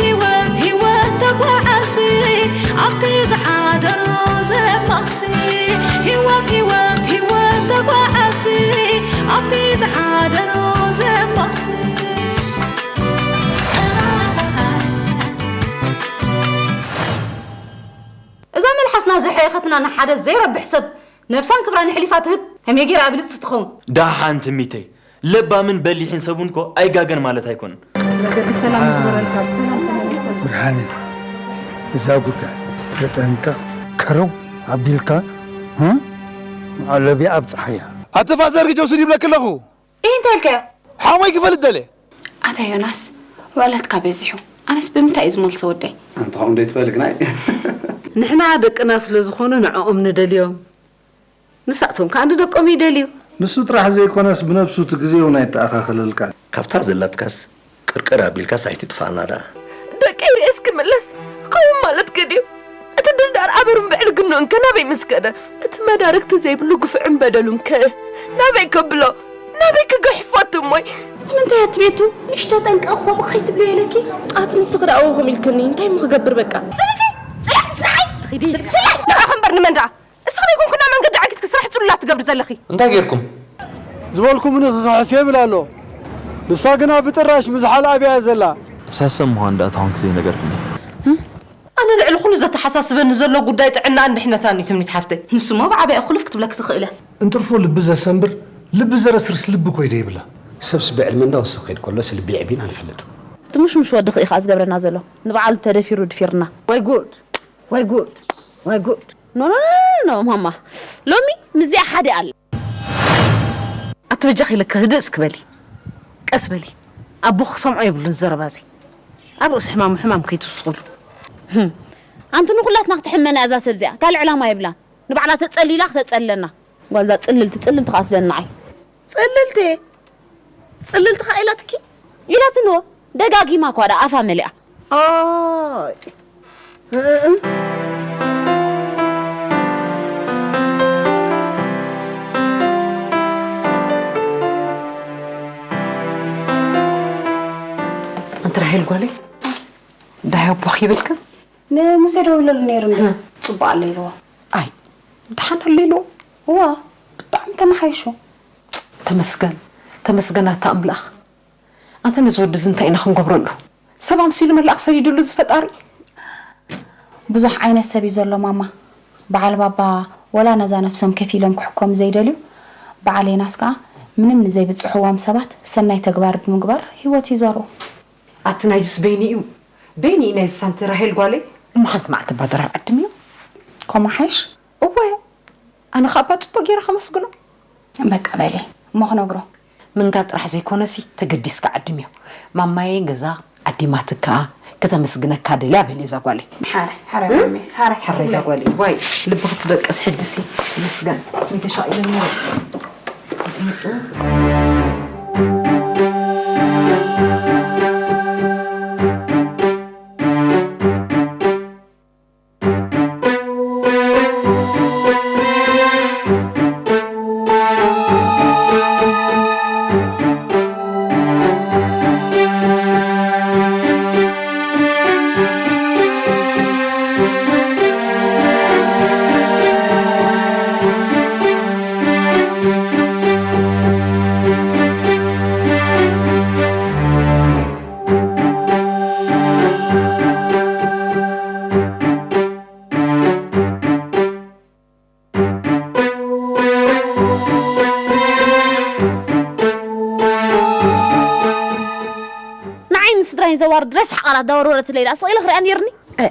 ህይወት ህይወት ተጓዓዚ ኣብቲ ዝሓደሮ ዘማሲ። ህይወት ህይወት ህይወት ተጓዓዚ ኣብቲ ዝሓደሮ ዘማሲ። እዛ መልሓስና ዘሐየኸትና ንሓደ ዘይረብሕ ሰብ ነብሳን ክብራን የሕሊፋ ትህብ ከመይ ገይራ ብልጽቲ ትኸውን? ደሓን ትሚተይ፣ ለባምን በሊሕን ሰብ እውን እኮ ኣይጋገን ማለት ኣይኮነን። መገዲ ሰላም ይግበረልካ፣ ብሰላም ተመለሰልና። ብርሃነ፣ እዛ ጉዳይ ተጠንቀቕ፣ ከረው ኣቢልካ፣ እ? መዕለቢ ኣብጽሓያ። ኣተፋዘር ግጆ ስድ ይብለክ ኣለኹ። እይ እንታይ ኢልካዮ? ሓሞይ ክፈልጥ ደለ። ኣታ ዮናስ፣ ውዕለትካ በዚሑ። ኣነስ ብምንታይ እዩ ዝመልሶ ወደይ? ኣንተ ከምኡ ደይ ትበል ግናይ። ንሕና ደቅና ስለ ዝኾኑ ንዕኦም ንደልዮም። ንሳቶም ከኣ ንደቆም ይደልዩ። ንሱ ጥራሕ ዘይኮነስ ብነብሱ እቲ ግዜ እውን ኣይተኣኻኸለልካን። ካብታ ዘላትካስ ቅርቅር ኣቢልካስ ኣይትጥፋኣና ደኣ። ደቀይ ርእስ ክምለስ ከምኡ ማለት ገድዩ። እቲ ድርዳር ኣበሩን ብዕልግንኡን ከ ናበይ ምስ ከደ? እቲ መዳርግቲ ዘይብሉ ግፍዕን በደሉን ከ ናበይ ከብሎ? ናበይ ክገሕፎ እቲ እሞይ? ንምንታይ ኣትቤቱ? ንእሽቶ ጠንቀቕ ከምኡ ከይትብሎ የለኪ። ኣቲ ንስኺ ደኣ ከምኡ ኢልክኒ እንታይ እሞ ክገብር በቃ። ጽልኪ! ጽላሕ ስራሓይ! ትኺዲ! ስላይ! ንዓኺ እምበር ንመን ደኣ? እስኺ ደይኮንኩና መንገዲ ዓጊትኪ ስራሕ ጽሉላት ትገብሪ ዘለኺ? እንታይ ጌርኩም? ዝበልኩምኒ ክኽሕስ የብል ኣሎ። ንሳ ግና ብጥራሽ ምዝሓል ኣብያ ዘላ። እሳሰ ምዃን ደኣ ተኾንኪ ዘይነገርክኒ። ኣነ ልዕሊ ኩሉ ዘተሓሳስበኒ ዘሎ ጉዳይ ጥዕናኣን ድሕነታን እዩ ትምኒት ሓፍተይ። ንሱማ ብዓቢኣ ኩልፍ ክትብለኪ ትኽእል እያ። እንትርፎ ልቢ ዘሰንብር፣ ልቢ ዘረስርስ ልቢ እኮ እዩ ደይብላ። ሰብስ ብዕልሚ እንዳወሰኸ ይድ ከሎስ ልቢ የዕቢና ንፈልጥ። እቲ ምሽምሽ ወዲ ኸ ኢኻ ዝገብረና ዘሎ? ንባዕሉ ተደፊሩ ድፊርና። ወይ ጉድ! ወይ ጉድ! ወይ ጉድ! ኖ፣ ኖ፣ ኖ፣ ኖ፣ ኖ፣ ማማ። ሎሚ ምስዚኣ ሓደ ኣላ። ኣቲ በጃኺ ኢለኪ ህድእ እስኪ በሊ። ቀስ በሊ። ኣቦኺ ክሰምዖ የብሉን ዘረባ እዚ። ኣብ ርእሱ ሕማሙ ሕማም ከይትውስኹሉ። ህም። ኣንቲ ንኹላትና ክትሕመና እያ እዛ ሰብ እዚኣ። ካልእ ዕላማ የብላን። ንባዕላ ተጸሊላ ክተጸልለና። ጓልዛ ጽልልቲ፣ ጽልልቲ ከኣ ትብለኒ ንዓይ። ጽልልቲ? ጽልልቲ ከኣ ኢላትኪ? ኢላትኒ እወ። ደጋጊማ እኳ ደኣ ኣፋ መሊኣ። ኣይ። ኣንቲ ራሄል ጓለይ፣ ዳሃይ ኣቦኺ ይብልክን? ንሙሴ ደዊለሉ ነይሩ እንዶ። እ። ጽቡቕ ኣሎ ኢልዎ። ኣይ፣ ደሓን ኣሎ ኢልዎ? እዋ፣ ብጣዕሚ ተመሓይሹ። ተመስገን፣ ተመስገን ኣታ ኣምላኽ። ኣንተ ነዚ ወዲ እዚ እንታይ ኢና ክንገብረሉ? ሰብ ኣምሲሉ መልኣኽ ሰዲዱሉ እዚ ፈጣሪ። ብዙሕ ዓይነት ሰብ እዩ ዘሎ ማማ። በዓል ባባ ወላ ነዛ ነብሶም ከፊሎም ክሕከሙ ዘይደልዩ፣ በዓል ዮናስ ከኣ ምንም ንዘይብጽሕዎም ሰባት ሰናይ ተግባር ብምግባር ህይወት ይዘሩ። ኣቲ ናይዝስ በይኒ እዩ፣ በይኒ እዩ ናይዚ ሳንቲ ራሄል ጓለይ። እሞ ሓንቲ መዓልቲ እባ ደራብ ዓድምዮ። ከምኡ ሓይሽ? እወ፣ ኣነ ኸኣ እባ ጽቡቕ ገይረ ከመስግኖ። በቃ በሊ፣ እሞ ክነግሮ። ምንጋር ጥራሕ ዘይኮነሲ፣ ተገዲስካ ዓድምዮ። ማማየ ገዛ ዓዲማትካ ከተመስግነካ ደልያ በልዮ እዛ ጓለይ። ሓራይ፣ ሓራይ እ? ማሚ፣ ሓራይ። ሓራይ እዛ ጓለይ። ዋይ፣ ልብኺ ትደቅስ ሕጅሲ። ይመስገን። ተሻቒለ ነይረ። ንዓይን ስድራይን ዘዋርድ ረሳሕ ቃላት ዳወርወረት ለይላ ስቕ ኢለ ክሪኣ ነይርኒ። እ፣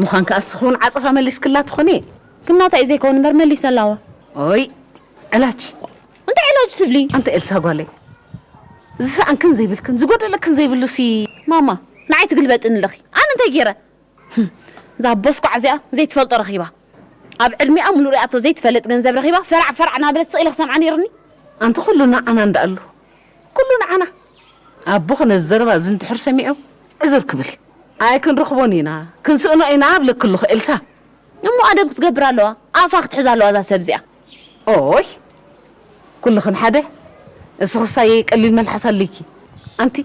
ምዃን ከኣ እስኺ እውን ዓጸፋ መሊስክላ ትኾኒ። ግን ናታ እዩ ዘይከውን እምበር መሊሰላዋ። ኦይ፣ ዕላች። እንታይ ዕላች ትብሊ? ኣንቲ ኤልሳ ጓለይ፣ ዝሰኣንክን ዘይብልክን፣ ዝጎደለክን ዘይብሉሲ። ማማ፣ ንዓይ ትግልበጥኒ ኣለኺ። ኣነ እንታይ ገይረ? ህም፣ እዛ ቦስኳዕ እዚኣ ዘይትፈልጦ ረኺባ። ኣብ ዕድሚኣ ሙሉእ ሪኣቶ ዘይትፈልጥ ገንዘብ ረኺባ፣ ፈራዕ ፈራዕ እናበለት ስቕ ኢለ ክሰምዓ ነይርኒ። ኣንቲ ኩሉ ንዓና እንዳኣሉ፣ ኩሉ ንዓና። ኣቦኺ ነዚ ዘረባ እዚ እንድሕር ሰሚዑ፣ ዕዝር ክብል። ኣይክንረኽቦን ኢና፣ ክንስእኖ ኢና እብለኪ ኣለኹ ኤልሳ። እሞ ኣደብ ክትገብር ኣለዋ፣ ኣፋ ክትሕዝ ኣለዋ እዛ ሰብ እዚኣ። ኦይ፣ ኩልኽን ሓደ፣ እስኽስታየይ ቀሊል መልሓስ ኣለኪ። ኣንቲ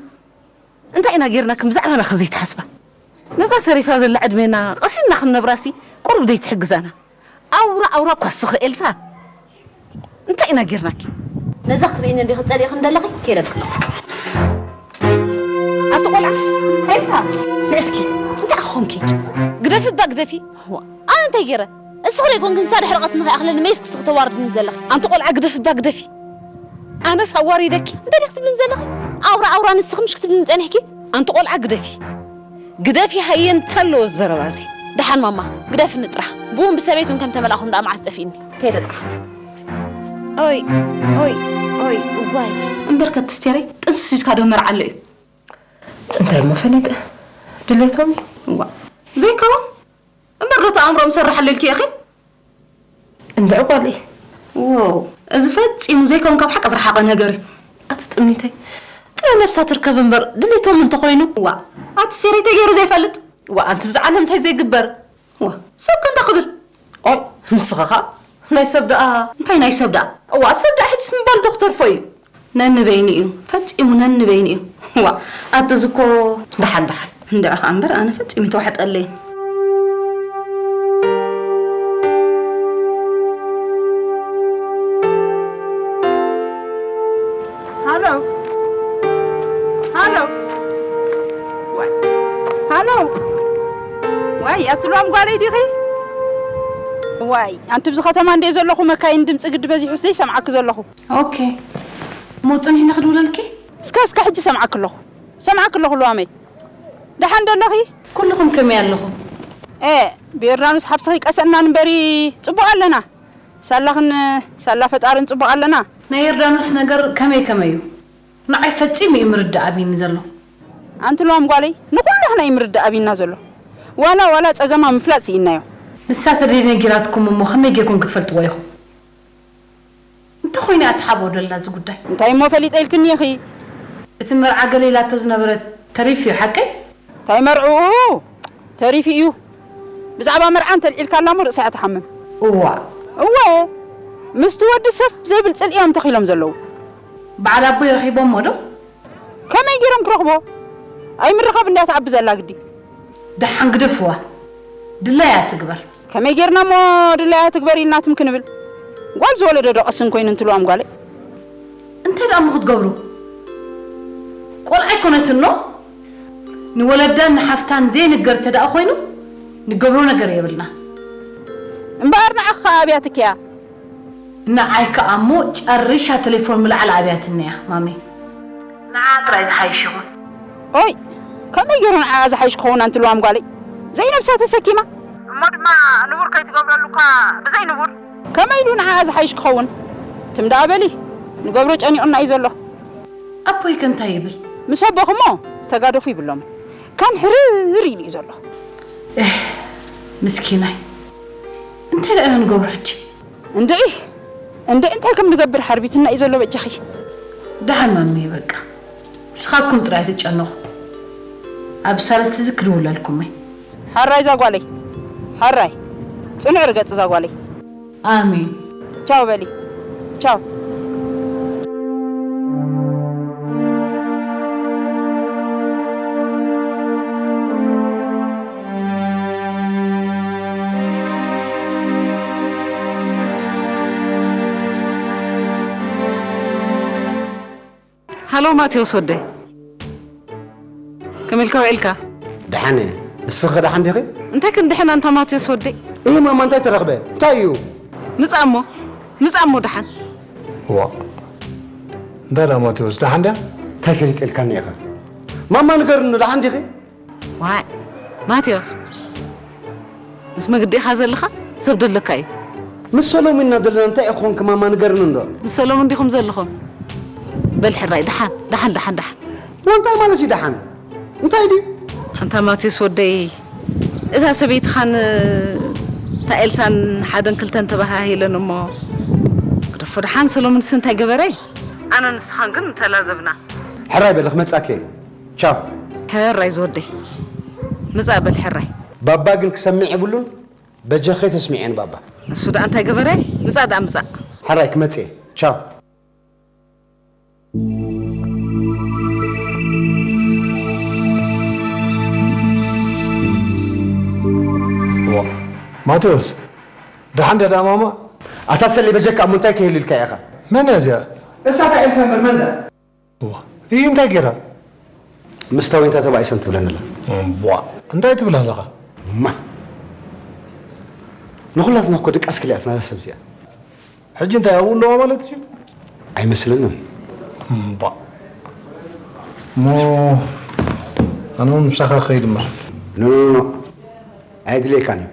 እንታይ ኢና ጌርናክን ብዛዕባና ከዘይትሓስባ? ነዛ ተሪፋ ዘላ ዕድሜና ቀሲንና ክንነብራሲ ቁሩብ ደይትሕግዛና? ኣውራ ኣውራ እኳ እስኺ ኤልሳ፣ እንታይ ኢና ጌርናኪ? ነዛ ክትርእይኒ እንዲኺ ጸሊእኽን ዘለኺ? ከይደ ኣለኹ። ኣቲ ቆልዓ፣ ኤልሳ፣ ንዕስኪ፣ እንታይ ኮንኪ? ግደፊ እባ ግደፊ። ዋ፣ ኣነ እንታይ ገይረ? እስኺ ርኢኹን ግን ሳድሕ ርቐት ንኸይኣኽለኒ መይስክ እስኺ ተዋርድኒ ዘለኺ። ኣንቲ ቆልዓ ግደፊ እባ ግደፊ። ኣነስ ኣዋሪደኪ? እንታይ ዲኺ ትብልኒ ዘለኺ? ኣውራ ኣውራ ንስኺ ምሽ ክትብልኒ ጸኒሕኪ? ኣንቲ ቆልዓ ግደፊ። ግደፊ ሃየ እንታይ ኣለዎ ዘረባዚ? ደሓን ማማ፣ ግደፍኒ ጥራሕ። ብኡን ብሰበይቱን ከም ተመላእኹም ደኣ መዓስ ጠፊእኒ። ከይደ ጥራሕ። ኦይ፣ ኦይ፣ ኦይ፣ እዋይ። እምበር ከትስቴረይ፣ ጥንስስ ኢልካ ዶ መርዓ ኣሎ እዩ? እንታይ እሞ ፈሊጠ? ድሌቶም እዩ። እዋ፣ ዘይከውን? እምበር ዶ ተኣምሮም ሰርሓሉ ኢልኪ ኢኺ? እንድዒ ጓለይ። ዎው፣ እዚ ፈጺሙ ዘይከውን ካብ ሓቂ ዝረሓቐ ነገር እዩ። ኣቲ ጥምኒተይ፣ ጥረ ነብሳ ትርከብ እምበር ድሌቶም እንተኾይኑ። እዋ፣ ኣቲ ሴረይ ተገይሩ ዘይፈልጥ? እዋ፣ ኣንቲ ብዚ ዓለም እንታይ ዘይግበር? እዋ፣ ሰብ ከ እንታይ ክብል? ኦይ፣ ንስኺ ኸኣ ናይ ሰብ ደኣ። እንታይ ናይ ሰብ ደኣ? እዋ፣ ሰብ ደኣ ሕጅስ ምባል ዶ ክተርፎ እዩ? ነንበይኑ እዩ፣ ፈጺሙ ነንበይኑ እዩ። እዋ፣ ኣቲ እዚ እኮ። ደሓን፣ ደሓን። እንድዒ ኸኣ እምበር ኣነ ፈጺሙ ይተዋሕጠለይ። ሃሎ፣ ሃሎ፣ ዋይ፣ ሃሎ፣ ዋይ፣ ኣቲ ሎሚ ጓለይ ዲኺ? ዋይ፣ ኣንቲ ብዚ ከተማ እንድየ ዘለኹ መካይን ድምጺ ግዲ በዚሑስ ዘይሰምዓኪ ዘለኹ። ኦኬ፣ እሞ ጸኒሕኒ ክድውለልኪ? እስከ፣ እስከ ሕጂ ሰምዓኪ ኣለኹ፣ ሰምዓኪ ኣለኹ ሉዋመይ። ደሓን ዶ ኣለኺ? ኩልኹም ከመይ ኣለኹም? ኤ፣ ብዮርዳኖስ ሓፍትኺ ቀሰናን እምበሪ ጽቡቕ ኣለና። ሳላኽን ሳላ ፈጣርን ጽቡቕ ኣለና። ናይ ዮርዳኖስ ነገር ከመይ ከመይ እዩ? ንዓይ ፈጺሙ እዩ ምርዳእ ኣብይኒ ዘሎ። ኣንቲ ሉዋም ጓለይ፣ ንኹላህና እዩ ምርዳእ ኣብይና ዘሎ። ዋላ ዋላ ጸገማ ምፍላጥ ስኢንናዮ። ንሳ ተደይ ነጊራትኩም እሞ ከመይ ጌርኩም ክትፈልጥዎ ኢኹም? እንተኾይኑ እያ ትሓብኦ ደላ እዚ ጉዳይ። እንታይ እሞ ፈሊጠ ኢልክኒ ኢኺ? እቲ መርዓ ገለ ኢላቶ ዝነበረት ተሪፉ እዩ ሓቀይ? እንታይ መርዕኡ? ተሪፉ እዩ። ብዛዕባ መርዓ እንተልዒልካላ እሞ ርእሳ እያ ትሓምም። እዋ። እወ። ምስቲ ወዲ ሰፍ ዘይብል ጽልኢ እዮም ተኺሎም ዘለዉ። በዓል ኣቦይ ረኺቦሞ ዶ? ከመይ ገይሮም ክረኽቦ? ኣይ ምርኻብ እንድያ ትዓቢ ዘላ ግዲ። ደሓን ግደፍዋ። ድላያ ትግበር። ከመይ ጌርና እሞ ድላያ ትግበር ኢልና ትም ክንብል? ጓል ዝወለደ ዶ ቀስን ኮይኑ እንትልዋም ጓለይ? እንታይ ደኣ እሞ ክትገብሩ? ቆልዓ ኣይኮነትኖ? ንወለዳን ንሓፍታን ዘይንገር እንተ ደኣ ኮይኑ ንገብሮ ነገር የብልና። እምበኣር ንዓኺ ከኣ ኣብያትኪ እያ። ንዓይ ከኣ እሞ ጨሪሻ ቴሌፎን ምልዓል ኣብያትኒ እያ ማሚ። ንዓ ጥራይ ዝሓይሽ ይኹን። ኦይ፣ ከመይ ገይሩ ንዓኣ ዝሓይሽ ክኸውን ኣንቲ ልዋም ጓለይ? ዘይነብሳ ተሰኪማ። እሞ ድማ ንቡር ከይትገብረሉ እኳ ብዘይ ንቡር። ከመይ ኢሉ ንዓኣ ዝሓይሽ ክኸውን? ትም ደኣ በሊ፣ ንገብሮ ጨኒቑና እዩ ዘሎ። ኣቦይ ከ እንታይ ይብል? ምስ ኣቦኹሞ ዝተጋደፉ ይብሎምን። ካን ሕርር ኢሉ እዩ ዘሎ። ኤህ፣ ምስኪናይ። እንታይ ደኣ ኢና ንገብሮ ሕጂ? እንድዒ፣ እንድዒ እንታይ ከም ንገብር ሓርቢትና እዩ ዘሎ በጃኺ። ደሓን ማሚ በቃ። ንስኻትኩም ጥራይ ትጨነቑ። ኣብ ሳልስቲ እዚ ክድውለልኩም እየ። ሓራይ እዛ ጓለይ። ሓራይ። ጽኑዕ ርገጽ እዛ ጓለይ። ኣሜን። ቻው በሊ። ቻው። ሃሎ ማቴዎስ ወደይ፣ ከመይ ኢልካ ውዒልካ? ደሓን እየ። እስኺ ደሓን ዲኺ? እንታይ ክንድሕን ኣንታ ማቴዎስ ወደይ? እህ ማማ እንታይ ተረኽበ? እንታይ እዩ? ምጻእ እሞ፣ ምጻእ እሞ ደሓን። ዋ፣ እንታይ ደኣ ማቴዎስ ደሓን ድያ? እንታይ ፈሊጠልካኒ ኢኻ? ማማ ንገርኒ ደሓን ዲኺ? ዋይ ማቴዎስ፣ ምስ መግዲ ኢኻ ዘለኻ? ሰብ ደለካ እዩ። ምስ ሰሎሙን ኢና ዘለና። እንታይ ኢኹም ክማማ ንገርኒ እንዶ? ምስ ሰሎሙን ዲኹም ዘለኹም? በል ሕራይ፣ ደሓን፣ ደሓን፣ ደሓን፣ ደሓን። ወንታይ ማለት እዩ ደሓን? እንታይ ድዩ? ኣንታ ማቴዎስ ወደይ፣ እዛ ሰበይትኻን እታ ኤልሳን ሓደን ክልተን ተባሃሂለን እሞ፣ ግደፎ ደሓን፣ ሰሎሙንስ እንታይ ገበረ? ኣነ ንስኻን ግን ተላዘብና። ሕራይ በል፣ ክመጻኪ እየ። ቻው። ሕራይ ዝወደይ። ምጻእ በል ሕራይ። ባባ ግን ክሰምዕ የብሉን፣ በጃኺ ተስምዕዮ ንባባ። ንሱ ደኣ እንታይ ገበረ? ምጻእ ደኣ ምጻእ። ሕራይ ክመጽእ እየ። ቻው። ማቴዎስ፣ ደሓን ድያ ደኣ ማማ? ኣታ ሰሌ፣ በጀካ እሞ እንታይ ከይህሉ ኢልካ ኢኻ? መን እያ እዚኣ? እሳ እታ ኤልሳ እምበር መን ደኣ? እዋ፣ ይህ እንታይ ገይራ? ምስ ታዊንታ ተባኢሰን ትብለኒ ኣላ። እዋ፣ እንታይ ትብል ኣለኻ? ማ፣ ንኹላትና እኮ ድቃስ ክልኣትና እዛ ሰብ እዚኣ። ሕጂ እንታይ ኣብኡ ኣለዋ ማለት እዩ? ኣይመስለንን። እምባ። እሞ ኣነ እውን ምሳኻ ክኸይድ እምበር። ኖ፣ ኖ፣ ኖ፣ ኖ። ኣየድልየካን እዩ።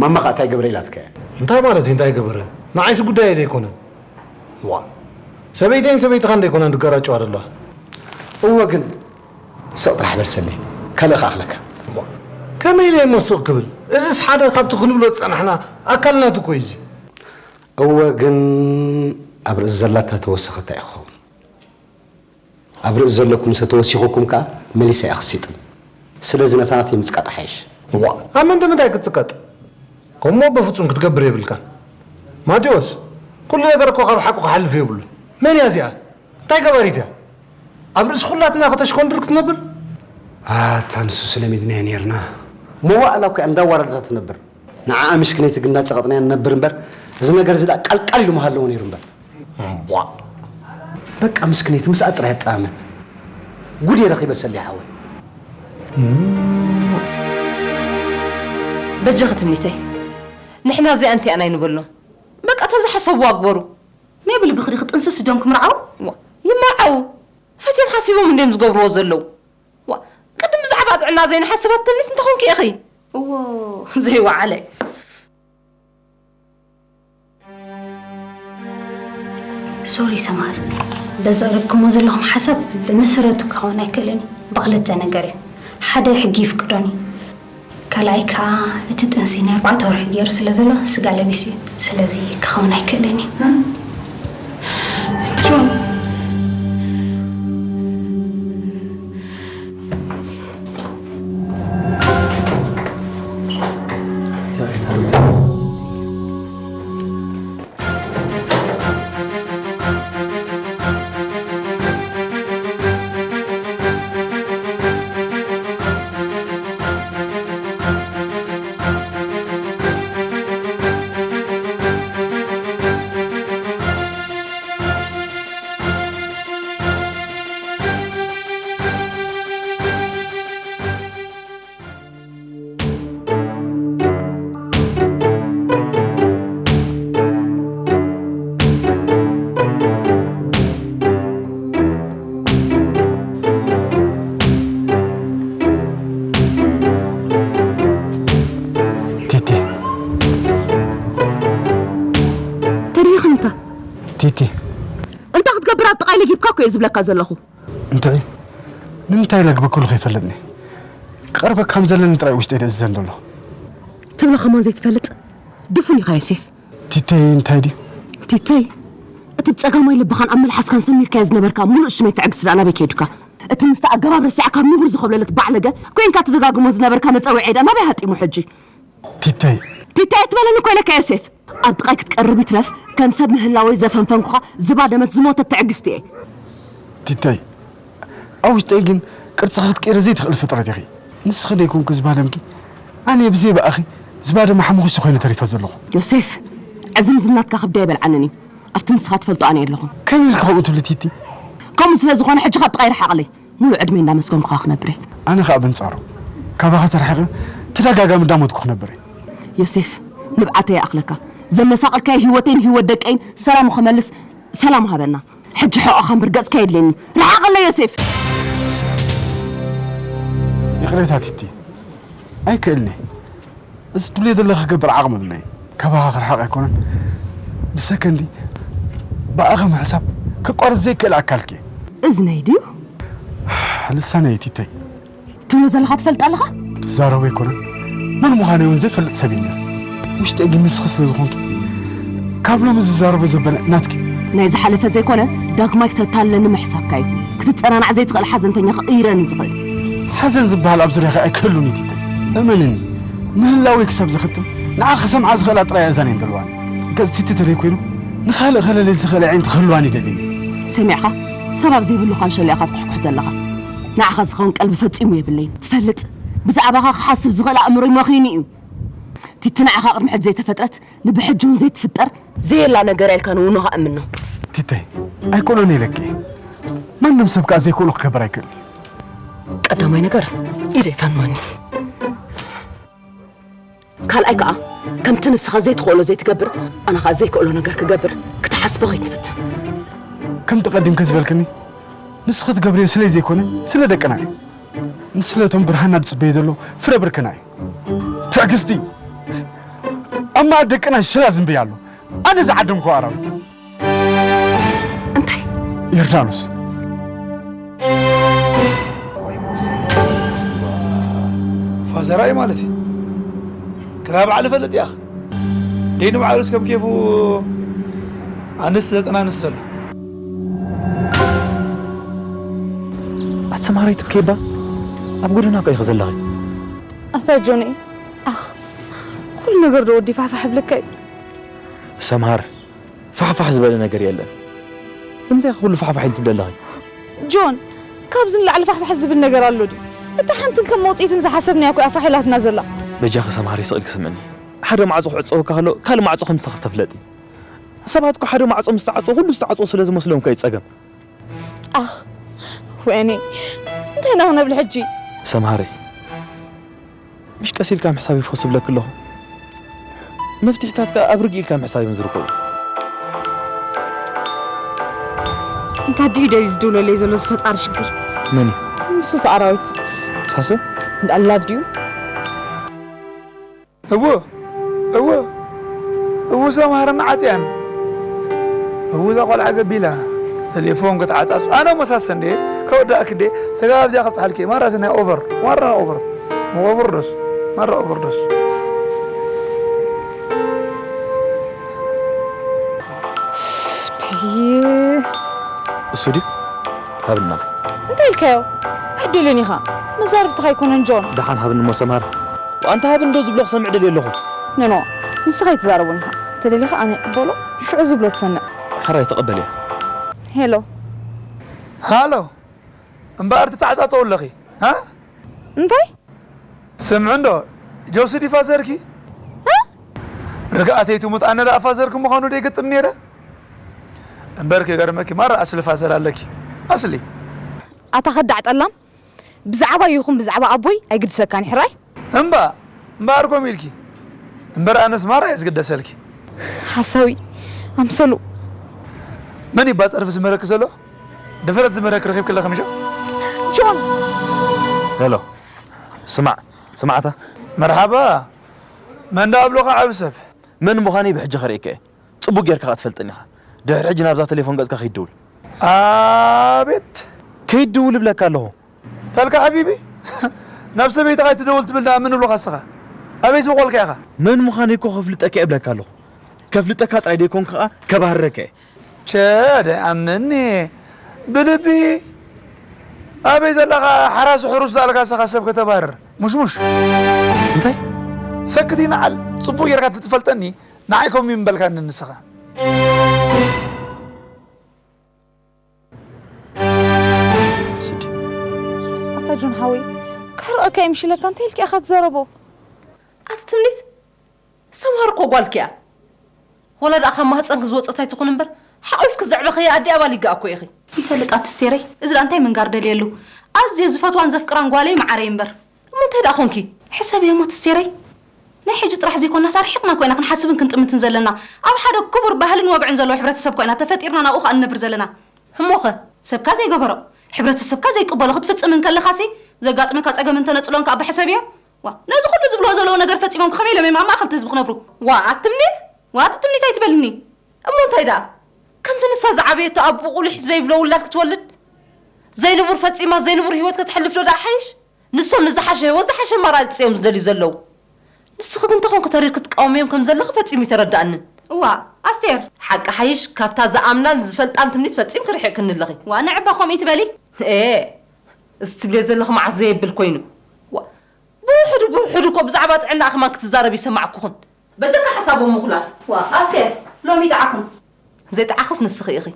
ማማ ኸኣ እንታይ ገበረ ኢላትካ እያ? እንታይ ማለት እዩ እንታይ ገበረ? ንዓይስ ጉዳይ ኣይደ ኣይኮነን። ዋ፣ ሰበይተይን ሰበይትኻን ደይኮና ድገራጨዋ ዘለዋ? እወ፣ ግን ስቕ ጥራሕ በል ሰሌ፣ ካልእ ከኣኽለካ። ዋ፣ ከመይ ኢለ እሞ ስቕ ክብል? እዚስ ሓደ ካብቲ ክንብሎ ዝጸናሕና ኣካል ናቱ እኮ እዩ እዚ። እወ፣ ግን ኣብ ርእሲ ዘላታ ተወሰኸታ እዩ ክኸውን። ኣብ ርእሲ ዘለኩም ሰተወሲኹኩም ከኣ መሊሳ እያ ክሲጥን። ስለዚ ነታ ናተይ ምጽቃጥ ሓይሽ። ዋ፣ ኣብ ምንታይ ምንታይ ክትጽቀጥ? ከምኡ በፍጹም ክትገብር የብልካን። ማቴዎስ፣ ኩሉ ነገር እኮ ካብ ሓቁ ክሓልፍ የብሉ። መን እያ እዚኣ? እንታይ ገባሪት እያ? ኣብ ርእሲ ኩላትና ከተሽኮንድር ክትነብር? ኣታ ንሱ ስለሚድናዮ ነይርና። መዋእላ እኮ እያ እንዳዋረደታ ትነብር። ንዓኣ ምሽክነይቲ ግን እናጸቐጥናያ ንነብር እምበር፣ እዚ ነገር እዚ ደኣ ቃልቃል ኢሉ ምሃለዎ ነይሩ እምበር። እምቧ። በቃ ምስክነይቲ ምስኣ ጥራይ ኣጠማመት። ጉድ እየ ረኺበ ሰሌ ሓወይ። በጃኺ ትምኒተይ፣ ንሕና እዚኣ እንቲኣና ኣይንበሎ። በቃ ተዝሓሰብዎ ኣግበሩ። ናይ ብልብኺ ዲኺ ጥንስስ ኢዶም ክምርዓው? ዋ፣ ይመርዓው። ፈትዮም ሓሲቦም እንድዮም ዝገብርዎ ዘለዉ። ዋ፣ ቅድም ብዛዕባ ጥዕና ዘይንሓስብ ኣትምኒት እንተኾንኪ ኢኺ። እዎ፣ ዘይወዓለ። ሶሪ ሰማር፣ በዚ ኣቕሪብኩሞ ዘለኹም ሓሳብ ብመሰረቱ ክኸውን ኣይክእልን እዩ። ብኽልተ ነገር እዩ። ሓደ ሕጊ ይፍቅዶን እዩ። ካልኣይ ከኣ እቲ ጥንሲ ናይ ኣርባዕተ ወርሒ ገይሩ ስለ ዘሎ ስጋ ለቢሱ እዩ። ስለዚ ክኸውን ኣይክእልን እዩ። ጆን። ቲቲ። ተሪኽንታ። ቲቲ። እንታይ ክትገብር ኣብ ጥቓይ ለጊብካ እኮ እየ ዝብለካ ዘለኹ። እንታይ? ንምንታይ ለግበክሉ ከይፈለጥኒ? ክቐርበካ ከም ዘለኒ ጥራይ ውሽጠይ ደእዝዘን ዘሎ። ትብሎ ከማን ዘይትፈልጥ ድፉን ኢኻ ዮሴፍ። ቲተይ እንታይ ድዩ? ቲተይ፣ እቲ ብጸጋማይ ልብኻን ኣብ መልሓስካን ሰሚርካዮ ዝነበርካ ምሉእ ሽመይ ትዕግስቲ ደኣ ናበይ ከይዱካ? እቲ ምስቲ ኣገባብ ረሲዕካ ኣብ ንቡር ዝኸብለለት ባዕለገ ኮይንካ ትደጋግሞ ዝነበርካ መጸውዒ ደኣ ናበይ ሃጢሙ ሕጂ? ቲተይ። ቲተይ ኣይትበለኒ እኮ ኢለካ ዮሴፍ። ኣብ ጥቓይ ክትቀርብ ይትረፍ፣ ከም ሰብ ምህላወይ ዘፈንፈንኩኻ ዝባደመት ዝሞተት ትዕግስቲ እየ። ቲተይ፣ ኣብ ውሽጠይ ግን ቅርጽኺ ክትቅይሪ ዘይትኽእሊ ፍጥረት ኢኺ። ንስኺ ደይኮንኩ ዝባደምኪ፣ ኣነ ብዘይ ብኣኺ ዝባደመ ሓሙኽሽቲ ኮይነ ተሪፈ ዘለኹ። ዮሴፍ፣ ዕዝምዝም ናትካ ከብደይ ኣይበልዓንን እዩ። ኣብቲ ንስኻ ትፈልጦ ኣነ የለኹን። ከመይ ኢልኪ ከምኡ ትብሊ ቲቲ? ከምኡ ስለ ዝኾነ ሕጂ ካብ ጥቓይ ርሓቕለይ። ሙሉእ ዕድመይ እንዳመስገንኩኻ ክነብር እየ። ኣነ ኸኣ በንጻሩ፣ ካባኻ ተርሒቐ ተደጋጋሚ እንዳሞትኩ ክነብር እየ። ዮሴፍ፣ ንብዓተይ ይኣኽለካ። ዘመሳቐልካዮ ህይወተይን ህይወት ደቀይን ሰላሙ ክመልስ ሰላም ሃበና። ሕጂ ሕቖኻ እምበር ገጽካ የድልየኒ። ርሓቐለይ ዮሴፍ! ይቕሬታ ቲቲ፣ ኣይክእልን'የ። እዚ ትብልዮ ዘለኺ ክገብር ዓቕሚ የብለይን። ካባኻ ክርሓቕ ኣይኮነን፣ ብሰከንዲ ብኣኺ ምሕሳብ ከቋርጽ ዘይክእል ኣካልኪ እየ። እዝነይ ድዩ? ልሳነይ ቲተይ። ትብሎ ዘለኻ ትፈልጥ ኣለኻ? ትዛረቦ ኣይኮነን፣ መን ምዃነይ እውን ዘይፈልጥ ሰብ እየ ነይረ። ውሽጠይ ግን ንስኺ ስለ ዝኾንኪ፣ ካብ ሎሚ ዝዛረቦ ዘበለ ናትኪ እዩ። ናይ ዝሓለፈ ዘይኮነ፣ ዳግማይ ክተታልለኒ ምሕሳብካ እዩ። ክትጸናናዕ ዘይትኽእል ሓዘንተኛ ክቕይረኒ ዝኽእል። ሓዘን ዝበሃል ኣብ ዙርያኺ ኣይክህሉን እዩ ቲተይ። እመንኒ፣ ምህላወይ ክሳብ ዘኽትም፣ ንዓኺ ክሰምዓ ዝኽእላ ጥራይ ኣእዛን እየን ዘለዋኒ። ገጽ ቲቲ ተደይ ኮይኑ፣ ንኻልእ ከለሊ ዝኽእል ኣዒንቲ ክህልዋኒ ይደሊ። ሰሚዕኻ? ሰብ ኣብ ዘይብሉ ኻንሸሎ ኢኻ ትኩሕኩሕ ዘለኻ። ንዓኻ ዝኸውን ቀልቢ ፈጺሙ የብለይን። ትፈልጥ፣ ብዛዕባኻ ክሓስብ ዝኽእል ኣእምሮይ መኺኑ እዩ። ቲቲ ንዓኻ ቅድሚ ሕጂ ዘይተፈጥረት ንብሕጂ እውን ዘይትፍጠር ዘየላ ነገር ኢልካ ንውኖኻ እምኖ። ቲተይ ኣይኮነን ኢለኪ። ማንም ሰብ ከኣ ዘይክእሎ ክገብር ኣይክእል። ቀዳማይ ነገር ኢደይ ፈንዋኒ። ካልኣይ ከኣ ከምቲ ንስኻ ዘይትኽእሎ ዘይትገብር ኣነ ከኣ ዘይክእሎ ነገር ክገብር ክትሓስቦ ከይትፍትን። ከምቲ ቀዲምኪ ዝበልክኒ ንስኺ ትገብርዮ ስለይ ዘይኮነ ስለ ደቅና እዩ። ንስለ እቶም ብርሃንና ዝጽበዩ ዘሎ ፍረ ብርክና እዩ። ትዕግስቲ ኣብ መኣዲ ደቅና ሽላ ዝንብያ ኣሎ። ኣነ ዝዓደምኩ ኣራዊት እንታይ ዮርዳኖስ ፋዘራይ ማለት እዩ። ክላ ባዕሉ ፈልጥ ያኽ ደይ ንባዕሉስ ከም ኬፉ ኣንስቲ ዘጠናንስ ዘሎ። ኣሰማራይ ትብከይባ ኣብ ጎደና እኮ ኢኺ ዘለኺ። ኣታ ጆኒ ኣኽ ኩሉ ነገር ዶ ወዲ ፋሕፋሕ ይብለካ እዩ። ሰምሃር ፋሕፋሕ ዝበለ ነገር የለን። ንምንታይ ኢኺ ኩሉ ፋሕፋሕ ኢሉ ትብሊ ኣለኺ? ጆን ካብዚ ንላዕሊ ፋሕፋሕ ዝብል ነገር ኣሎ ድዩ? እታ ሓንትን ከም መውፅኢትን ዝሓሰብናያ እኮ እያ ፋሕ ኢላትና ዘላ። በጃኺ ሰምሃር ይስቕ ኢልኪ ስምዕኒ። ሓደ ማዕጾ ክዕጸወካ ከሎ ካልእ ማዕጾ ከም ዝተኸፍተ ፍለጢ። ሰባት እኮ ሓደ ማዕጾ ምስ ተዓጽዎ ኩሉ ዝተዓጽዎ ስለ ዝመስሎም እኮ እዩ ጸገም። ኣኽ ወይኔ እንታይ ኢና ክነብል ሕጂ? ሰምሃረይ ምሽ ቀስ ኢልካ ምሕሳብ ይፈስ ብለኪ ኣለኹ። መፍትሒታት ከኣ ኣብ ርግእ ኢልካ ምሕሳብ እዮም ዝርከቡ። እንታይ ድዩ ደልዩ ዝድውለለይ ዘሎ ዝፈጣሪ ሽግር? መን እዩ? ንሱ እቲ ኣራዊት። ሳሰ? እንዳላ ድዩ? እዎ እዎ እዎ ሰምሃርን ዓጽያን እዎ እዛ ቆልዓ ገቢላ ተሌፎን ክትዓጻጹ ኣነ መሳሰ እንዴ ከወዳእክ እንዴ ሰጋ ኣብዚኣ ከብጽሓልኪ ማራ ስናይ ኦቨር ማራ ኦቨር ኦቨርዶስ ማራ ኦቨርዶስ እሱ ድዩ ሃብና እንታይ ኢልካዮ ዕድልን ኢኻ መዛርብትኻ ኣይኮነን ጆን ደሓን ሃብኒ እሞ ሰምሃር ኣንታ ሃብኒ ዶ ዝብሎ ክሰምዕ ደልየ ኣለኹ ኖኖ ንስኻ ኣይትዛረቦን ኢኻ ተደሊኻ ኣነ ይቕበሎ ሽዑ ዝብሎ ትሰምዕ ሕራይ ተቐበልያ ሄሎ ሃሎ እምበኣር ትተዓጻጸው ኣለኺ እ እንታይ ስምዒ እንዶ ጆሲ ድዩ ፋዘርኪ እ ርግኣተይ ትሙት ኣነ ደኣ ፋዘርኪ ምዃኑ ደይግጥም ነይረ እምበር ክገርመኪ ማራ ኣስሊ ፋዘር ኣለኪ ኣስሊ ኣታ ከዳዕ ጠላም ብዛዕባይ ይኹን ብዛዕባ ኣቦይ ኣይግድሰካን እዩ ሕራይ እምባ እምበኣር ከምኡ ኢልኪ እምበር ኣነስ ማራ እየ ዝግደሰልኪ ሓሳዊ ኣምሰሉ መን እዩ ባፀርፊ ዝመረኪ ዘሎ ድፍረት ዝመረኪ ረኺብኪ ኣለኺ ምሾ ጆን ሄሎ ስማዕ ስማዕታ መርሓባ መን ዳ ኣብሎኻ ዓቢ ሰብ መን ምዃነይ ብሕጂ ከርእየካ እየ ጽቡቕ ጌርካ ክትፈልጠኒ ኢኻ ድሕሪ ሕጂ ናብዛ ቴሌፎን ገጽካ ከይትድውል ኣቤት ከይትድውል እብለካ ኣለኹ ተልካ ሓቢቢ ናብ ሰበይትኻ ኣይትደውል ትብል ደኣ መን እብሉኻ እስኻ ኣበይ ዝበቖልካ ኢኻ መን ምዃነይ እኮ ከፍልጠካ እየ እብለካ ኣለኹ ከፍልጠካ ጥራይ ደይኮንኩ ከኣ ከባህረካ እየ ቸ ደይኣምነኒ ብልቢ ኣበይ ዘለኻ ሓራስ ሕሩስ ዳልካ እስኻ ሰብ ከተባርር ሙሽሙሽ እንታይ ሰክቲ ንዓል ጽቡቕ ጌርካ ትፈልጠኒ ንዓይ ከምኡ ይምበልካኒ ንስኻ ስዲ ኣታ ጆን ሓወይ ክሕርቐካ ይምሽለካ እንታይ ኢልካ ኢኻ ትዛረቦ ኣቲ ትምኒት ሰምሃር እኮ ጓልኪ እያ ወላ ደኣ ካብ ማህፀንኪ ዝወፀት ኣይትኹን እምበር ሓቑፍኪ ዘዕበኸያ ኣዲ ኣባል ይግኣ እኮ ኢኺ ይፈልጥ ኣቲ ስቴረይ እዚ ደኣ እንታይ ምንጋር ደልየሉ ኣዝየ ዝፈትዋን ዘፍቅራን ጓለይ መዓረይ እምበር እሞ እንታይ ደኣ ኾንኪ ሕሰብዮ እሞ ኣቲ ስቴረይ ናይ ሕጂ ጥራሕ ዘይኮናስ ኣርሒቕና እኮ ኢና ክንሓስብን ክንጥምትን ዘለና ኣብ ሓደ ክቡር ባህልን ወግዕን ዘለዎ ሕብረተሰብ እኮ ኢና ተፈጢርና ናብኡ ከኣ ንነብር ዘለና እሞኸ ሰብካ ዘይገበሮ ሕብረተሰብካ ዘይቅበሎ ክትፍጽም እንከለኻሲ ዘጋጥመካ ጸገም እንተነጽሎ እንከኣ ብሕሰብዮ ዋእ ነዚ ኩሉ ዝብልዎ ዘለዉ ነገር ፈጺሞም ከመይ ኢሎም እዮም ኣብ ማእኸል እቲ ህዝቢ ክነብሩ ዋእ ኣቲ ትምኒት ዋእ ኣቲ ትምኒት ኣይትበልኒ እሞ እንታይ ደኣ ከምቲ ንሳ ዝዓበየቶ ኣቦ ቁሊሕ ዘይብሎ ውላድ ክትወልድ ዘይንቡር ፈጺማ ዘይንቡር ህይወት ከተሕልፍ ዶ ደኣ ሓይሽ ንሶም ንዝሓሸ ህይወት ዝሓሸ ኣማራጺ እዮም ዝደልዩ ዘለዉ ንስኺ ግን እንታይ ኮንኪ ተሪር ክትቃወምዮም ከም ዘለኺ ፈጺሙ ኣይተረድኣንን። እዋ ኣስቴር። ሓቂ ሓይሽ ካብታ ዝኣምናን ዝፈልጣን ትምኒት ፈጺምኪ ርሒቕክኒ ኣለኺ። ዋእ ንዕባ ከምኡ ኣይትበሊ። ኤእ እዚ ትብልዮ ዘለኺ መዓስ ዘየብል ኮይኑ። ዋእ ብውሕዱ ብውሕዱ እኮ ብዛዕባ ጥዕናኣ ከማን ክትዛረቢ ኣይሰማዕኩኽን። በጀካ ሓሳቦም ምኹላፍ። ዋእ ኣስቴር ሎሚ ይጥዓኽን። ዘይጥዓኽስ ንስኺ ኢኺ።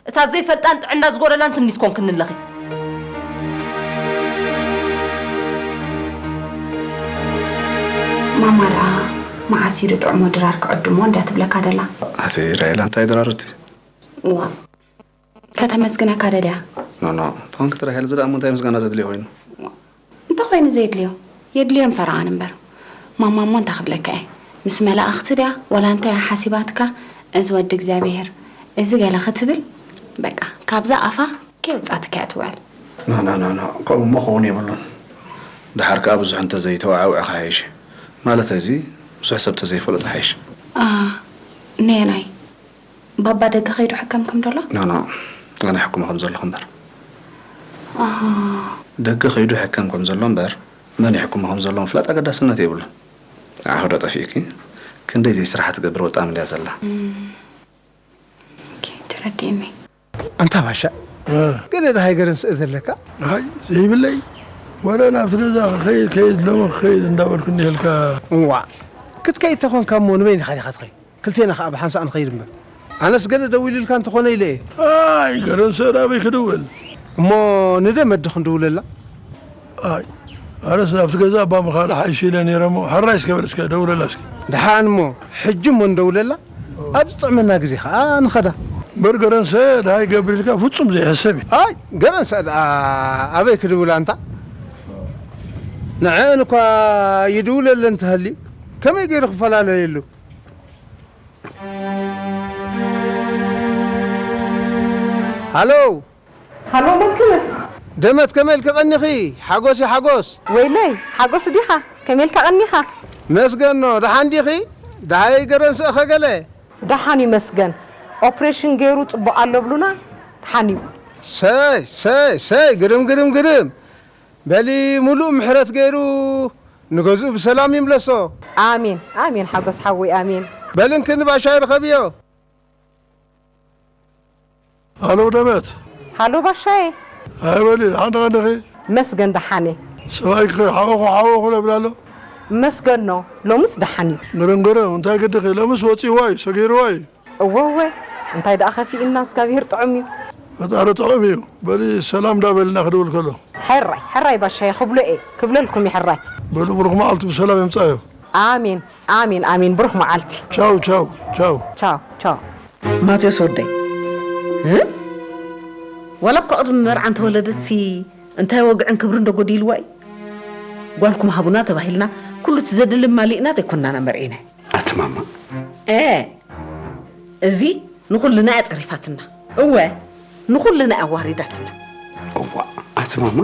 እታ ዘይፈልጣን ጥዕና ዝጎደላን ትምኒት ኮንክኒ ኣለኺ። ማማ ደኣ መዓስ እዩ ጥዑሞ ድራር ክዕድሞ እንዳ ትብለካ ደላ። ኣቲ ራሄላ፣ እንታይ ድራር እቲ? ዋ፣ ከተመስግነካ ደልያ። ኖ፣ ኖ፣ ተኾንኪ እቲ ራሄል እዚ ደኣ እሞ እንታይ ምስጋና ዘድልዮ ኮይኑ? ዋ፣ እንተ ኮይኑ ዘየድልዮ፣ የድልዮ እምበር ኣነ እምበር። ማማ እሞ እንታይ ክብለካ እየ? ምስ መላእኽቲ ድያ ዋላ እንታይ እያ ሓሲባትካ? እዚ ወዲ እግዚኣብሄር፣ እዚ ገለ ክትብል፣ በቃ፣ ካብዛ ኣፋ ከየውጻትካ እያ ትውዕል። ኖ፣ ኖ፣ ኖ፣ ኖ፣ ከምኡ እሞ ክኸውን የብሉን። ደሓር ከኣ ብዙሕ እንተ ዘይተወዓውዕኻ ይሓይሽ። ማለት እዚ ብዙሕ ሰብ ተዘይፈለጦ ይሓይሽ። ኣ፣ ነየናይ? ባባ ደገ ከይዱ ሕከምኩም ደሎ? ኖ፣ ኖ፣ ኣነ ሕክሞ ከም ዘለኹ እምበር። ኣሃ። ደገ ከይዱ ሕከም ከም ዘሎ እምበር፣ መን ይሕክሞ ከም ዘሎ ምፍላጥ ኣገዳስነት የብሉን። ንዓኺ ዶ ጠፊእኪ? ክንደይ ዘይስራሓ ትገብር ወጣም እንድያ ዘላ። እም፣ ኦኬ፣ ተረዲእኒ። ኣንታ ባሻ፣ እ። ገለ ደሃይ ገረን ስእ ዘለካ? ኣይ፣ ዘይብለይ። ወረ ናብቲ ገዛ ክኸይድ፣ ከይድ፣ ሎሚ ክኸይድ እንዳበልኩ እንዲህልካ። እዋ፣ ክትከይድ ተኾንካ እሞ ንበይንኻ ዲኻ ትኸይድ? ክልቴና ኸኣ ብሓንሳእ ንኸይድ እምበር። ኣነስ ገለ ደዊሉልካ እንተኾነ ኢለ እየ። ኣይ፣ ገረን ስእ ናበይ ክድውል? እሞ ንደመዲ ክንድውለላ? ኣይ፣ ኣነስ ናብቲ ገዛ እባ ምኻድ ሓይሽ ኢለ ነይረ እሞ፣ ሕራይ እስከ በል እስከ ደውለላ እስከ። ደሓን እሞ፣ ሕጂ እሞ ንደውለላ፣ ኣብ ዝጥዕመና ግዜ ኸኣ ንኸዳ። እምበር ገረንሰ ደሃይ ገብር ኢልካ ፍጹም ዘይሕሰብ እዩ። ኣይ፣ ገረንሰ ደኣ ኣበይ ክድውል ኣንታ? ንዐአን እኳ ይድውለለን እንተሃልዩ፣ ከመይ ገይሩ ክፈላለየሉ? ሃሎ! ሃሎ መክብብ። ደመት ከመይ ኢልኪ ቀኒኺ? ሓጎስ እዩ ሓጎስ። ወይለይ፣ ሓጎስ ዲኻ? ከመይ ኢልካ ቀኒኻ? መስገኖ፣ ደሓን ዲኺ? ደሃይ ገረንሰ እኸ ገለ? ደሓን ይመስገን። ኦፕሬሽን ገይሩ ጽቡቕ ኣሎ ብሉና፣ ደሓን እዩ። ሰይ፣ ሰይ፣ ሰይ፣ ግርም፣ ግርም፣ ግርም። በሊ ሙሉእ ምሕረት ገይሩ ንገዝኡ ብሰላም ይምለሶ። ኣሜን፣ ኣሜን፣ ሓጎስ ሓወይ፣ ኣሜን። በሊ እንክኒ ባሻይ ርኸብዮ። ሃሎ ደመት። ሃሎ ባሻዬ። ኣይ በሊ፣ ደሓን ዲኺ? መስገን ደሓን እየ። ሰብኣይኪ ሓወኹ፣ ሓወኹ ለብል ኣሎ? መስገኖ፣ ሎምስ ደሓን እዩ። ግርም፣ ግርም፣ እንታይ ግድኺ? ሎምስ ወፂእዋ እዩ፣ ሰጊርዋ እዩ። እወ፣ እወ፣ እንታይ ደኣ ከፊእና፣ እስካብሄር ጥዑም እዩ። ፈጣሪ ጥዑም እዩ። በሊ ሰላም ዳ በልና ክድውል ከሎ። ሕራይ፣ ሕራይ ባሻዬ ክብሎ እየ፣ ክብለልኩም እየ ሕራይ። በሉ ብሩኽ መዓልቲ ብሰላም የምፅኣዮ። ኣሜን፣ ኣሜን፣ ኣሜን፣ ብሩኽ መዓልቲ። ቻው፣ ቻው፣ ቻው። ቻው፣ ቻው። ማቴዎስ ወደይ፣ እ? ዋላ እኮ ቅድሚ መርዓ እንተወለደትሲ እንታይ ወግዕን ክብርን ዶ ጎዲልዋ እዩ? ጓልኩም ሃቡና ተባሂልና ኩሉ እቲ ዘድሊ ማሊእና ዘይኮንና መርዒና። ኣቲ ማማ። እ፣ እዚ ንኹልና እያ ጸሪፋትና። እወ፣ ንኹልና እያ ኣዋሪዳትና። እዋ፣ ኣቲ ማማ።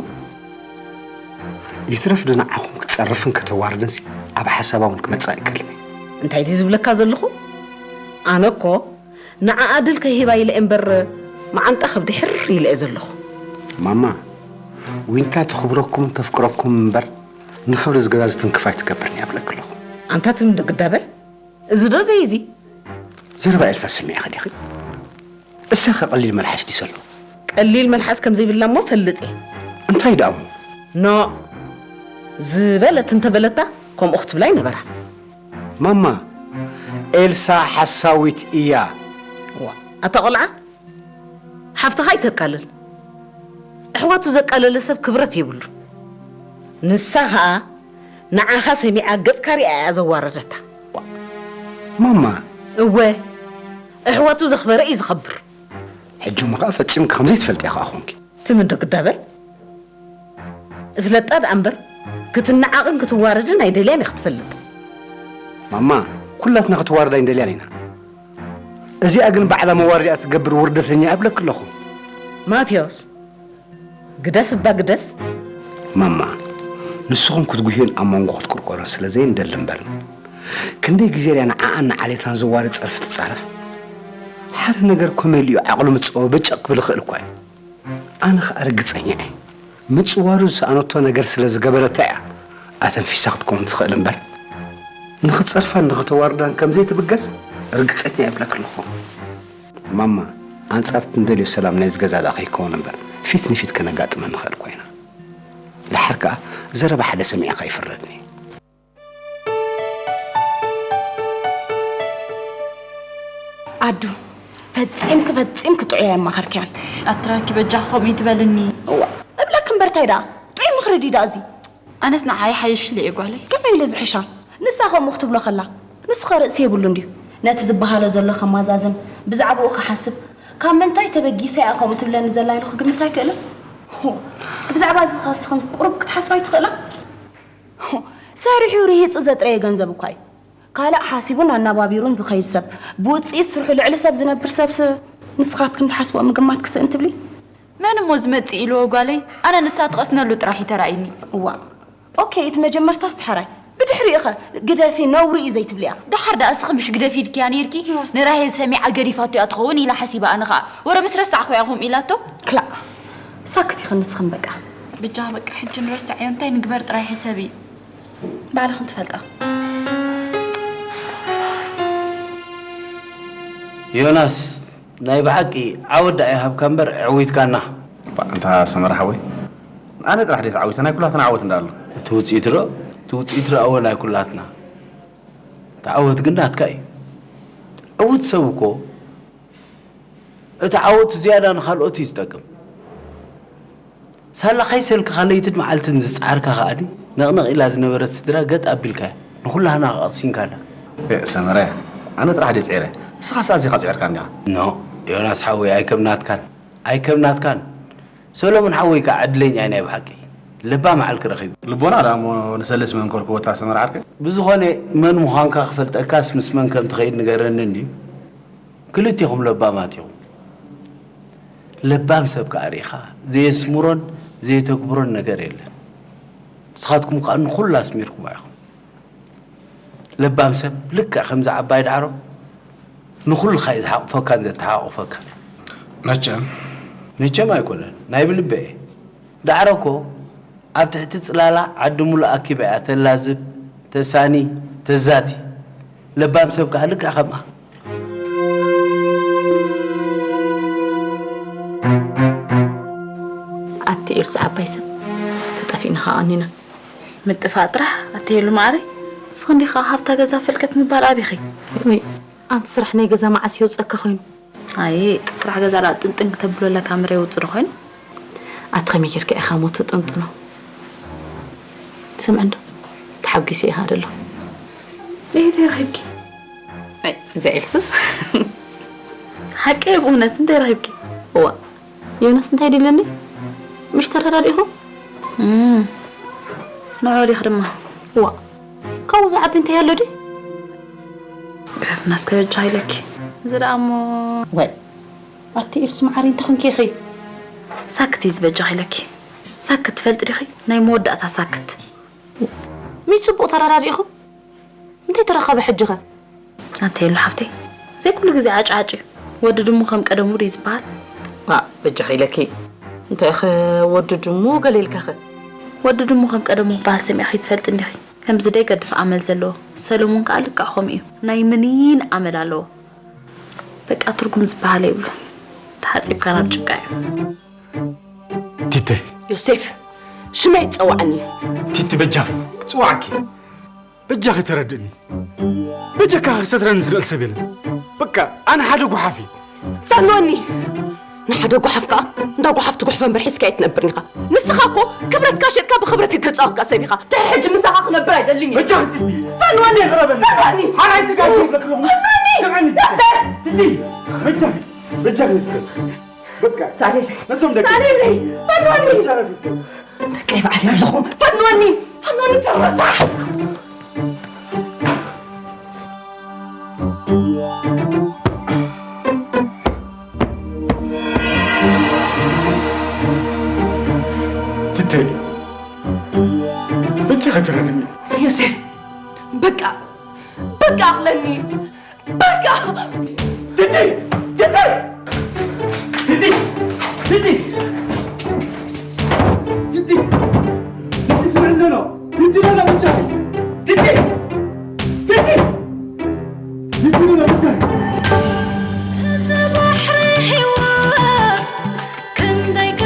ይትረፍ ዶ ንዓኹም ክትጸርፍን ከተዋርድንሲ ኣብ ሓሳባ እውን ክመጽእ ኣይክእልን እየ። እንታይ ድዩ ዝብለካ ዘለኹ? ኣነ እኮ ንዓኣ ድል ከይህባ ኢለ እየ እምበር፣ መዓንጣ ከብዲ ሕር ኢለ እየ ዘለኹ። ማማ፣ ዊንታ ተኽብረኩምን ተፍቅረኩምን እምበር፣ ንኽብሪ እዚ ገዛ ዝትንክፍ ኣይትገብርን እያ እብለኪ ኣለኹ። ኣንታ ትም እንዶ ግዳ በል። እዚ ዶ ዘይ እዚ? ዘረባ ኤልሳ ሰሚዕኺ ዲኺ? እሳኸ ቀሊል መልሓስ ድዩ ዘሎ? ቀሊል መልሓስ ከም ዘይብላ እሞ ፈልጥ እየ። እንታይ ደኣ እሞ? ኖ፣ ዝበለት እንተበለታ ከምኡ ክትብላ ኣይነበራን። ማማ፣ ኤልሳ ሓሳዊት እያ። ዋ፣ ኣታ ቆልዓ፣ ሓፍትኻ ኣይተቃልል። ኣሕዋቱ ዘቃለለ ሰብ ክብረት የብሉን። ንሳ ኸኣ ንዓኻ ሰሚዓ ገጽካ ሪኣ እያ ዘዋረደታ። ማማ። እወ፣ ኣሕዋቱ ዘኽበረ እዩ ዝኸብር። ሕጂ እሞ ኸኣ ፈጺምኪ ከም ዘይትፈልጥያ ኸኣ ኾንኪ። ትም እንዶ ግዳ በል። እፍለጣ ደኣ እምበር፣ ክትነዓቕን ክትዋረድን ኣይደልያን እየ ክትፈልጥ። ማማ፣ ኩላትና ክትዋረድ ኣይንደልያን ኢና። እዚኣ ግን ባዕላ መዋረዲኣ ትገብር ውርደተኛ እብለኪ ኣለኹ። ማቴዎስ፣ ግደፍ እባ ግደፍ። ማማ፣ ንስኹም ክትጉህዮን ኣብ መንጎ ክትቁርቆሮን ስለ ዘይንደሊ እምበር፣ ክንደይ ግዜ ድያ ንዓኣን ንዓሌታን ዘዋርድ ጸርፊ ትጻረፍ? ሓደ ነገር ኮሜልዩ ዓቕሉ ምጸወ በጨቕ ክብል ይኽእል እኳ እዩ። ኣነ ኸኣ ርግጸኛ እየ። ምጽዋሩ ዝሰኣነቶ ነገር ስለ ዝገበረታ እያ ኣተንፊሳ ክትከውን ትኽእል እምበር፣ ንኽትጸርፋን ንኽተዋርዳን ከም ዘይትብገስ ርግጸኛ እየ እብለኪ ኣለኹ። ማማ፣ ኣንጻር እቲ እንደልዮ ሰላም ናይዚ ገዛ ደኣ ከይከውን እምበር፣ ፊት ንፊት ከነጋጥመ ንኽእል እኳ ኢና። ደሓር ከኣ ዘረባ ሓደ ሰሚዐ ከይፍረድኒ። ኣዱ፣ ፈጺምኪ፣ ፈጺምኪ ጥዑይ ኣየማኸርክያን። ኣትራኪ በጃኺ ከምኡ ይትበልኒ። እዋ፣ እብለኪ እምበር ታይ ደኣ? ጥዑይ ምኽሪ ድዩ ደኣ እዚ? ኣነስ ንዓይ ሓይሽለይ እየ ጓለይ። ከመይ ኢለ ዝሕሻ? ንሳ ከምኡ ክትብሎ ከላ፣ ንሱ ኸ ርእሲ የብሉን ድዩ? ነቲ ዝበሃሎ ዘሎ ኸማዛዝን ብዛዕባኡ ኽሓስብ፣ ካብ ምንታይ ተበጊሰ እያ ኸምኡ ትብለኒ ዘላ ኢሉ ክግምት ኣይክእልን? ሆ፣ ብዛዕባ እዚ ኸ ንስኽን ቁሩብ ክትሓስባ ኣይትኽእላ? ሆ፣ ሰሪሑ ርሂጹ ዘጥረየ ገንዘብ እኳ እዩ። ካልእ ሓሲቡን ኣናባቢሩን ዝኸይድ ሰብ፣ ብውጽኢት ስርሑ ልዕሊ ሰብ ዝነብር ሰብስ ንስኻትክን ትሓስብኦ ምግማት ክስእን ትብሊ? መን እሞ ዝመጽእ ኢልዎ ጓለይ? ኣነ ንሳ ትቐስነሉ ጥራሕ እዩ ተራእዩኒ። እዋእ፣ ኦኬ፣ እቲ መጀመርታስ ተሐራይ። ብድሕሪኡ ኸ ግደፊ፣ ነውሪ እዩ ዘይትብልያ? ደሓር ደኣ እስኺ ምሽ ግደፊ ኢልክያ ነይርኪ? እዋ። ንራሄል ሰሚዓ ገዲፋቶ እያ ትኸውን ኢላ ሓሲባ፣ ኣነ ኸኣ ወረ ምስ ረሳዕኹ እያ ከምኡ ኢላቶ። ክላእ፣ ሳክት ኢኽን ንስኽን በቃ። ብጃ በቃ ሕጂ ንረሳዕዮ፣ እንታይ ንግበር ጥራይ ሕሰቢ። ባዕልኽን ትፈልጣ። ዮናስ፣ ናይ ብሓቂ ዓወት ደኣ ይሃብካ እምበር፣ ዕዊትካና። እባ፣ ኣንታ ሰመረ ሓወይ፣ ኣነ ጥራሕ ድየ ተዓዊተ? ናይ ኩላትና ዓወት እንዳ ኣሎ። እቲ ውጽኢት ዶ፣ እቲ ውጽኢት ዶ ኣወ ናይ ኩላትና። እቲ ዓወት ግን ናትካ እዩ። ዕዉት ሰብ እኮ፣ እቲ ዓወቱ ዝያዳ ንኻልኦት እዩ ዝጠቅም። ሳላ ከይሰልክኻ ለይትን መዓልትን ዝጸዓርካ ከኣ፣ ነቕነቕ ኢላ ዝነበረት ስድራ ገጥ ኣቢልካያ። ንኹላህና ኣቕሲንካና። ኤ፣ ሰመረ፣ ኣነ ጥራሕ ድየ ጽዒረ? ንስኻስ ኣዚኻ ጽዒርካ እንዲኻ። ኖ፣ ዮናስ ሓወይ፣ ኣይከም ናትካን፣ ኣይከም ናትካን። ሰሎሞን ሓወይ ከኣ ዕድለኛ እዩ ናይ ብሓቂ። ለባም ዓርኪ ረኺቡ። ልቦና ደኣ እሞ ንሰለስ መን ከልክወታ ሰመረ ዓርከይ? ብዝኾነ፣ መን ምዃንካ ክፈልጠካስ ምስ መን ከም ትኸይድ ንገረኒ እንድዩ። ክልቴኹም ለባማት ኢኹም። ለባም ሰብ ከኣ ርኢኻ ዘየስምሮን ዘየተግብሮን ነገር የለን። ንስኻትኩም ከኣ ንኹሉ ኣስሚርኩማ ኢኹም። ለባም ሰብ ልክዕ ከምዚ ዓባይ ዳዕሮ ንኹልኻ እዩ ዝሓቑፈካን ዘተሓቑፈካን። መቸም መቸም ኣይኮነን፣ ናይ ብልበ እየ። ዳዕሮ እኮ ኣብ ትሕቲ ጽላላ ዓዲ ሙሉእ ኣኪባ እያ ተላዝብ፣ ተሳኒ፣ ተዛቲ። ለባም ሰብ ከኣ ልክዕ ከምኣ። ኣቲ ኤልሱ ዓባይ ሰብ፣ ተጠፊእና ኸኣ ቀኒና። ምጥፋእ ጥራሕ ኣቲ ሄሉ ማዕረይ፣ ንስኺ እንዲኻ ሃብታ ገዛ ፈልቀት ምባል ኣቢኺ። ወይ፣ ኣንቲ ስራሕ ናይ ገዛ መዓስ የውጸካ ኮይኑ? ኣይ፣ ስራሕ ገዛ ደኣ ጥንጥን ክተብሎ ኣለካ እምበር የውጽእ ዶ ኮይኑ? ኣቲ ከመይ ጌርካ ኢኻ እሞ ትጥንጥኖ? ስምዕ እንዶ፣ ተሓጒሰ ኢኻ ደሎ። እይ፣ እንታይ ረኺብኪ? ኣይ፣ እዛ ኤልሱስ። ሓቂ ብእውነት እንታይ ረኺብኪ? እዋ፣ ዮናስ እንታይ ድለኒ? ምሽ ተረዳዲእኹም? እም፣ ንዑ ዲኽ ድማ? እዋ፣ ካብኡ ዝዓቢ እንታይ ኣሎ ድዩ? ግደፍና እስከ በጃ ኢለኪ። እዚ ደኣ እሞ ወይ፣ ኣቲ ኢልሱ መዓሪ እንተ ኾንኪ ኢኺ። ሳክት እዩ ዝበጃ ኢለኪ። ሳክት ትፈልጢ ዲኺ? ናይ መወዳእታ ሳክት። ሚስ ጽቡቕ ተረዳዲእኹም? እንታይ ተረኸበ ሕጂ ኸ? ኣንተ የሉ ሓፍተይ፣ ዘይኩሉ ግዜ ዓጭ ዓጭ እዩ። ወዲ ድሙ ከም ቀደሙ ድዩ ዝበሃል? ዋ፣ በጃኺ ኢለኪ። እንታይ ኸ ወዲ ድሙ ገለ ኢልካ ኸ? ወዲ ድሙ ከም ቀደሙ ክበሃል ሰሚዕኺ ትፈልጢ እንዲኺ? ከምዚ ደይ ገድፍ ኣመል ዘለዎ። ሰለሙን ከኣ ልክዕ ከምኡ እዩ። ናይ ምኒን ኣመል ኣለዎ። በቃ ትርጉም ዝበሃል የብሉ። ተሓጺብካ ናብ ጭቃ እዩ። ቲተ። ዮሴፍ፣ ሽመይ ትጸዋዕኒ። ቲቲ በጃኺ፣ ክጽዋዓኪ። በጃኺ ተረድእኒ። በጃካ ክሰትረኒ ዝኽእል ሰብ የለን። በቃ፣ ኣነ ሓደ ጓሓፍ እየ። ፋንወኒ! ንሓደ ጓሓፍ ከኣ እንዳ ጓሓፍ ትጉሕፎ እምበር ሒዝካ ኣይትነብርን ኢኻ። ንስኻ እኮ ክብረትካ ሸጥካ ብኽብረት እተጻወትካ ሰብ ኢኻ። ድሕሪ ሕጂ ምሳኻ ክነብር ኣይደልን እየ። በጃኺ ቲቲ! ፋንወኒ! ይቕረበኒ። ፋንወኒ! ሓራይ ትጋጊ ይብለክ ኣለኹ። ፋንወኒ! ስምዕኒ። ዮሴፍ! ቲቲ! በጃኺ! በጃኺ! በቃ። ሳሌለይ። ነዞም ደቂ። ሳሌለይ። ፈንወኒ። በጃኺ ቲቲ! ደቀይ በዓል ኣለኹ። ፈንወኒ። ፈንወኒ ትረሳሕ። ቲተይ፣ በጃኺ ተረድኒ። ዮሴፍ፣ በቃ፣ በቃ ኣኽለኒ። በቃ! ቲቲ! ቲቲ! ቲቲ! ቲቲ! ቲቲ! ቲቲ ስምዕኒ ዶ? ቲቲ ዶ ብቻ? ቲቲ! ቲቲ! ቲቲ ዶ ብቻ? እዚ ባሕሪ ህይወት ክንደይ ከ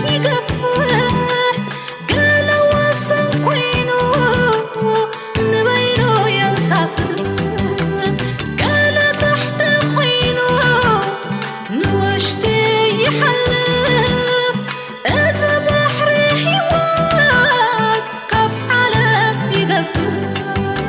ይገፍሕ፣ ገለ ወሰን ኮይኑ ንበይኑ የንሳፍፍ፣ ገለ ታሕቲ ኮይኑ ንውሽጢ ይሓልፍ። እዚ ባሕሪ ህይወት ካብ ዓለም ይገፍሕ።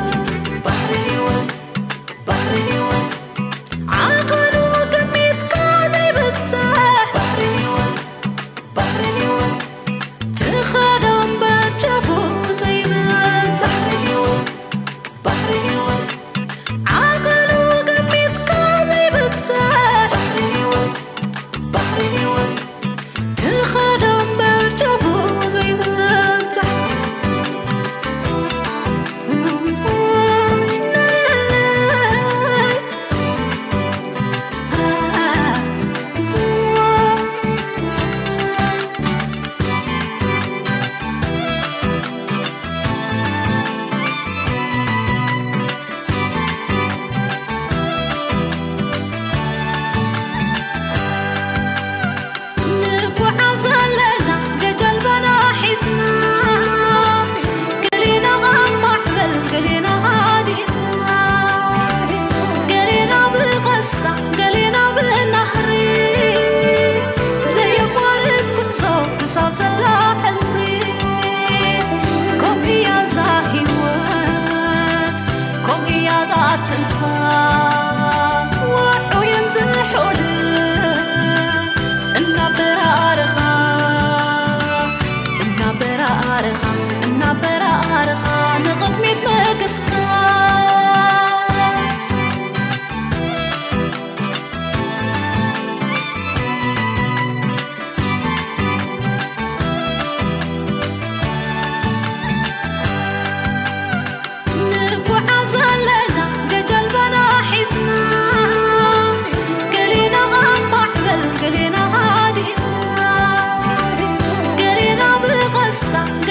Stop